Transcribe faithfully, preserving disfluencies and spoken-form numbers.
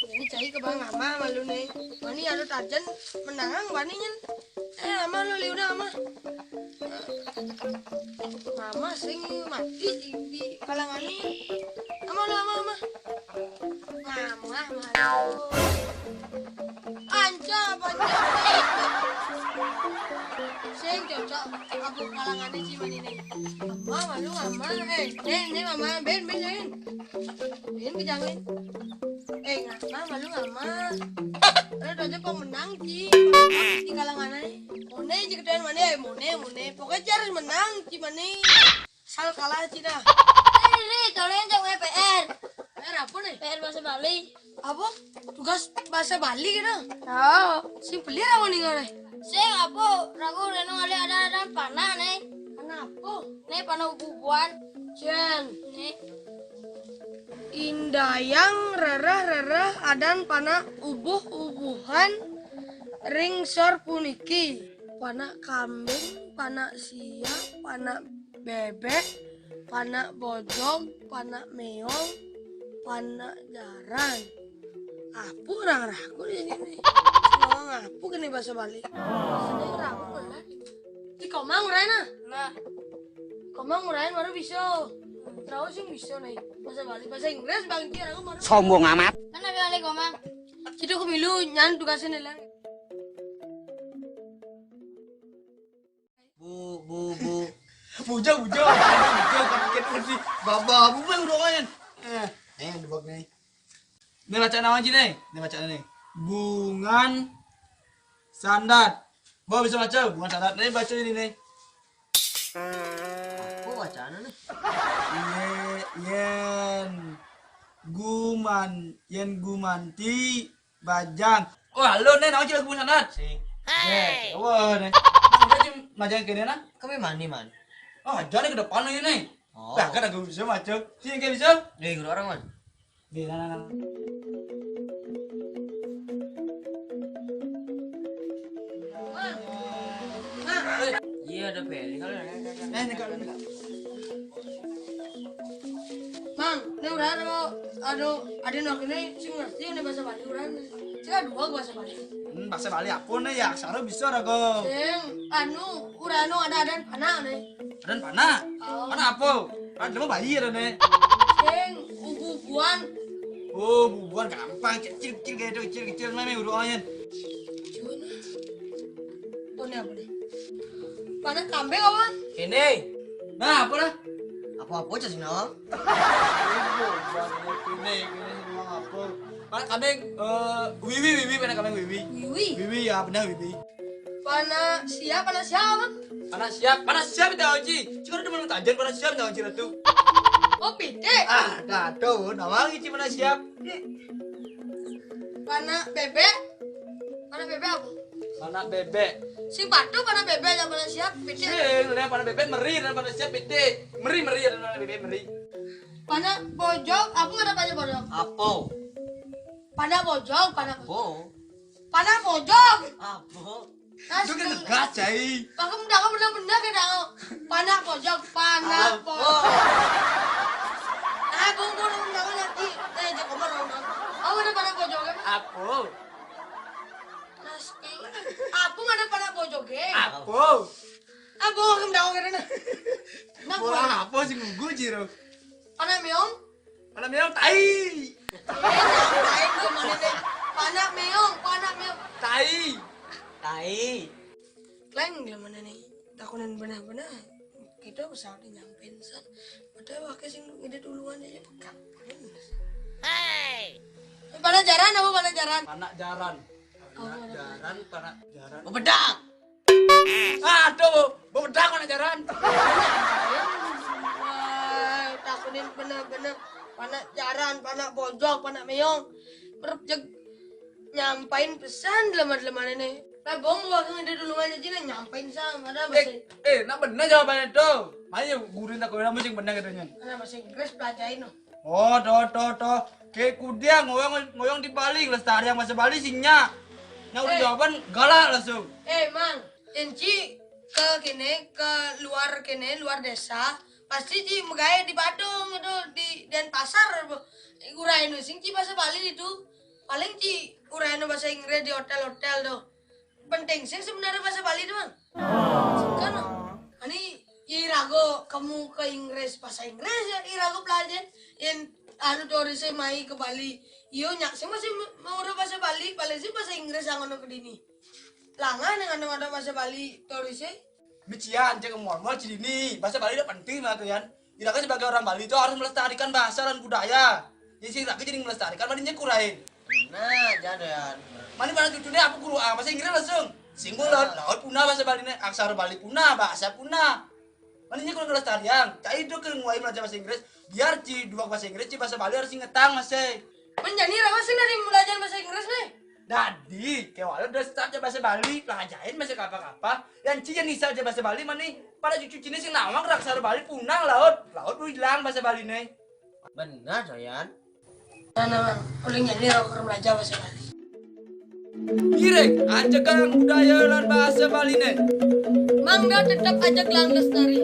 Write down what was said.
Ini cai ke Bang Ama malu nih. Mani ada tajen menangang bani nyen. Eh, Ama lu liuna Ama. Ama sing mati di, di kalangan ini. Ama lu Ama Ama. Ama Ama. Anca apa? Sing cocok aku kalangan ini cuma ini. Ama malu Ama. Eh, ini ini Ama ben ben ben. Ben bijangin. Eh, ngapa malu ngapa? Ada aja pemenang, Ci. Di kalangan aja. Mone, Ci, ketuaan mana? Eh, Mone, Mone. Pokoknya Ci harus menang, Ci, mana? Sal kalah, Ci, dah. Eh, ini, tolong cek P R. P R apa nih? P R bahasa Bali. Apa? Tugas bahasa Bali gitu? Oh. Sing pelir apa nih, ngare? Sing apa? Ragu reno ada ada ada panah nih. Panah apa? Nih, panah ububuan. Jen. Nih. Indayang rereh-rereh adan panak ubuh-ubuhan ring sor puniki. Panak kambing, panak sia, panak bebek, panak bojog, panak meong, panak jaran. Apa orang ragu di sini? Orang apa kena bahasa Bali? Sedang ragu lah. Di Komang Urena. Nah. Komang Urena baru bisa. Terus yang bisa nih. Bahasa Bali, bahasa Inggris bang Tiar aku baru. Sombong amat. Kan nabi alai Komang. Situ kemilu nyan tugasnya nih lah. Bu, bu, bu. Bujang, bujang. Bujang, kan bikin kursi. Baba, bu, bu, udah kan. Eh, eh, debak nih. Ini baca nama aja nih. Ini baca nih. Bungan Sandat. Bawa bisa baca Bungan Sandat. Nih baca ini nih. Aku bacaan nih. Ye, yen guman, yen gumanti bajang. Oh, halo nih, nama aja Bungan Sandat. Sing. Hey. Wah, nih. Udah jam bajang kene nah. Kami mani man. Oh, jadi ke depan aja nih. Oh. Bahkan aku bisa baca. Sini kayak bisa. Nih, guru orang man. Di sana, sana. Iya, ada beli kalau. Eh, ini kalau ini. Mang, ini udah ada, aduh, ada nak ini sing ngerti ini bahasa Bali udah. Sing ada dua bahasa Bali. Hmm, bahasa Bali apa nih ya? Aksara bisa raga. Sing anu, udah anu ada ada panah nih. Adan panah? Oh. Panah apa? Panah mau bayi ada nih. Sing ubu-ubuan. Oh, bubuan gampang, kecil-kecil kayak itu, kecil-kecil meme udah ayan. Cuman. Apa nih, apa nih? Panah kambing apa? Ini. Nah, apa dah? Apa-apa aja sih, Nong. Ini, ini, ini, apa? Panah kambing, eh, wiwi, wiwi, panah kambing wiwi. Wiwi? Wiwi, ya, benar, wiwi. Panah siap, panah siap, Bang? Panah siap, panah siap itu, Oji. Cuma ada mana tajan panah siap, Oji Ratu. Oh, pite. Ah, dah tuh, nawang isi panah siap. Panah bebek. Panah bebek apa? Panah bebek. Sing patuh panah bebek yang panah siap, pite. Sing, ada panah bebek meri, ada panah siap, pite. Meri, meri, ada panah bebek meri. Panah bojok, apa ada panah bojok? Apa? Panah bojok, panah bojok. Apa? Panah bojok. Apa? Itu kan tegas, Cai. Pakai benda, pakai benda, benda, benda. Panah pojok, panah pojok. Ah, bung, bung, bung, bung, nanti. Eh, jangan ngomong, ngomong. Apa ada panah pojok, kan? Apa? Pasti. Apa ada panah pojok, eh? Apa? Ah, bung, pakai benda, pakai benda. Nah, apa sih ngunggu, Jiro? Panah meong. Panah meong tai. Tai gimana nih? Panah meong, panah meong. Tai. Tai. Kleng gimana nih? Takunan benah-benah. Kita pesawat nyampein san. Padahal wakil sing ide duluan aja pekat. Hei. Panah jaran apa panah jaran? Panah jaran. Oh, panah jaran, panah jaran. Oh, pedang. Aduh, bebedak mana jaran? Wah, takunin bener-bener. Panak jaran, panak bojok, panak meong. Berjeg nyampain pesan dalam dalam ini. Lah bong wakil ada dulu aja sih nyampain sama ada Eh, apa sih? Eh, nak bener jawabannya tuh. Ayo guruin aku nama sing bener katanya. Karena bahasa Inggris pelajarin loh. Oh, toh, toh, toh. Kayak kudiang ngoyong ngoyong di Bali, lestari yang bahasa Bali singnya. Nah, udah Eh. Jawaban galak langsung. Eh, Mang, Enci ke kene, ke luar kene, luar desa, pasti Ci megawe di Badung itu, di Denpasar. Urai nu sing Ci bahasa Bali itu. Paling ci uraian bahasa Inggris di hotel-hotel tuh. Penting sih sebenarnya bahasa Bali tuh, Bang. Kan, ini iraga kamu ke Inggris, bahasa Inggris ya, iraga pelajaran. Yang anu turis mai ke Bali. Iyo, nyak sih masih mau bahasa Bali, paling sih bahasa Inggris yang anu ke dini. Langan yang anu ada bahasa Bali turis. Mician, cek mall-mall di sini. Bahasa Bali udah penting banget, Yan. Iraga sebagai orang Bali itu harus melestarikan bahasa dan budaya. Jadi sih, iraga jadi melestarikan, mendingnya kurain. Nah, jangan, Yan. Mana pada cucunya apa guru ah, bahasa Inggris langsung. Singgul laut, laut punah bahasa Bali nih, aksara Bali punah, bahasa punah. Mendingnya kurang kelestarian. Cai itu ke nguai belajar bahasa Inggris. Biar ci dua bahasa Inggris, ci bahasa Bali harus ingetang masih. Menjadi apa sih dari belajar bahasa Inggris nih? Dadi, kayak walau udah start aja bahasa Bali, pelajarin masih apa-apa. Yang ci yang bisa aja bahasa Bali mana? Pada cucu cini sih nawang raksara Bali punang laut, laut udah hilang bahasa Bali nih. Benar, Soyan. Nah, nah, uling nyanyi aku belajar bahasa Bali. Ireng, anjegang budaya lan bahasa Bali nih. Mangga tetap aja gelang lestari.